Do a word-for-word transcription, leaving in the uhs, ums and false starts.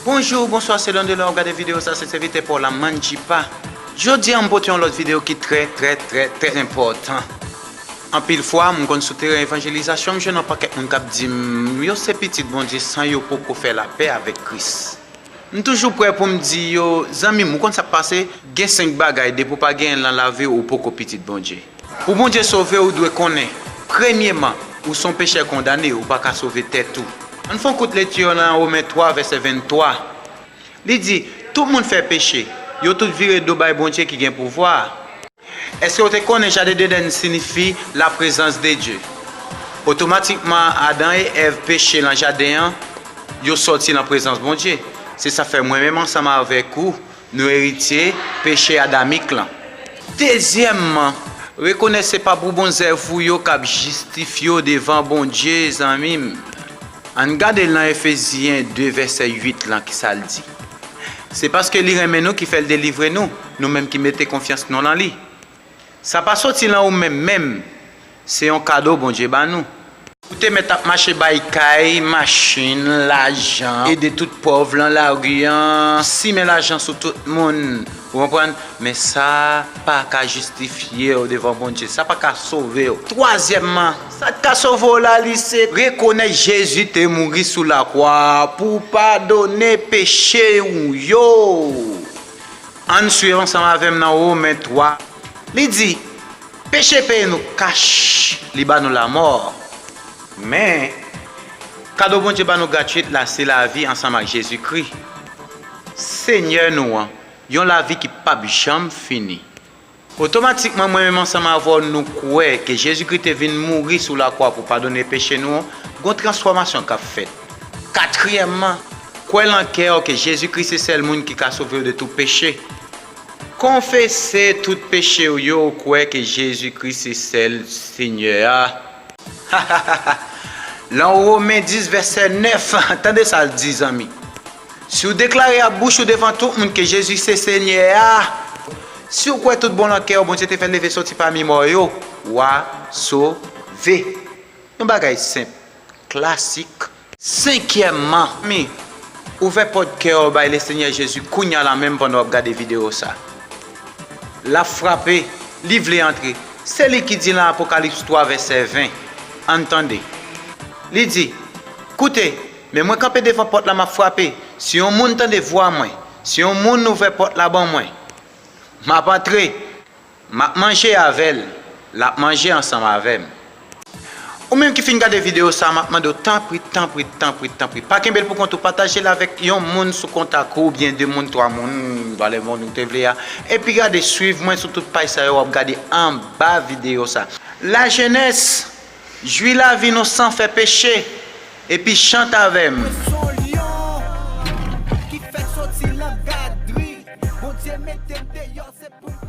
Bonjou, bonswa, selon de lè w ap gade videyo sa, se sèvitè pa w la, Mandjipa. Jodi a, m pote yon lòt videyo ki trè, trè, trè, trè enpòtan. Anpil fwa, m konn sou teren evanjelizasyon, m jwenn yon pakèt moun k ap di m yo se pitit Bondye san yo poko fè lapè avèk Kris. M toujou prè pou m di yo, zanmi m, ou konn sa k pase? Gen senk bagay, depi w pa genyen l nan lavi w, ou poko pitit Bondye. Pou Bondye sove w, ou dwe konnen, premyeman, ou se yon pechè kondane, ou pa ka sove tèt ou. Ann fè yon kout lekti nan Women twa, vèsè venntwa. Li di, tout moun fè peche, yo tout vire do bay Bondye ki gen pouvwa a. Èske w te konnen jaden Edenn siyifi laprezans de Dye? Otomatikman, Adan e Èv peche nan jaden an, yo sòti nan prezans Bondye. Se sa fè mwen menm ansanm avèk ou, nou eritye peche adamik lan. Dezyèmman, rekonèt se pa pou bon zèv ou yo k ap jistifye w devan Bondye, zanmi m. Ann gade l nan Efezyen de vèsè uit lan, kisa l di? Se paske li renmen nou ki fè l delivre nou, nou menm ki mete konfyans nou nan li. Sa pa soti nan ou menm menm, se yon kado Bondye ba nou. Ou te mèt ap mache bay kay, machin, lajan, ede tout pòv lan lari an, simen lajan sou tout moun. Ou konprann? Men sa pa ka jistifye w devan Bondye. Sa pa ka sove w. Twazyèmman, sa k ka sove w la, li se rekonèt Jezi te mouri sou lakwa pou padone peche w yo. Ann swiv ansanm avè m nan Women twa. Li di, peche peye nou kach, li ba nou lanmò. Men, kado Bondye ba nou gratwit la, se lavi ansanm ak Jezikri, Senyè nou an, yon lavi ki p ap janm fini. Otomatikman, mwen menm ansanm avè w, nou kwè ke Jezikri te vin mouri sou lakwa pou padone peche nou an, gon transfòmasyon k ap fèt. Katriyèmman, kwè nan kè w ke Jezikri se sèl moun ki ka sove w de tout peche. Konfese tout peche w yo, kwè ke Jezikri se sèl Senyè a. Lan Women dis vèsè nèf, tande sa l di, zanmi. Si w deklare ak bouch ou devan tout moun ke Jezi se Senyè a, si w kwè tout bon nan kè w Bondye te fè l leve soti pami mò yo, w a sove. Yon bagay senp, klasik. Senkyèmman, mi, ouvè pòt kè w bay Lesenyè Jezi kounye a la menm pandan w ap gade videyo sa. L ap frape, li vle antre. Se li ki di lan Apokalips twa vèsè ven. Ann tande. Li di, koute, men mwen kanpe devan pòt la, m ap frape. Si yon moun tande vwa mwen, si yon moun ouvè pòt la ban mwen, m ap antre, m ap manje avè l, l ap manje ansanm avè m. Ou menm ki fin gade videyo sa, m ap mande w, tanpri, tanpri, tanpri, tanpri, pa kenbe l pou kont ou, pataje l avèk yon moun sou kontak ou, oubyen de moun, twa moun, valè moun ou te vle a. Epi gade, swiv mwen sou tout paj sa yo w ap gade anba videyo sa. Lajenès, jwi lavi nou san fè peche, epi chante avè m. Mwen se yon lyon ki fèk soti lan gadri. Bondye mete m deyò, se pou m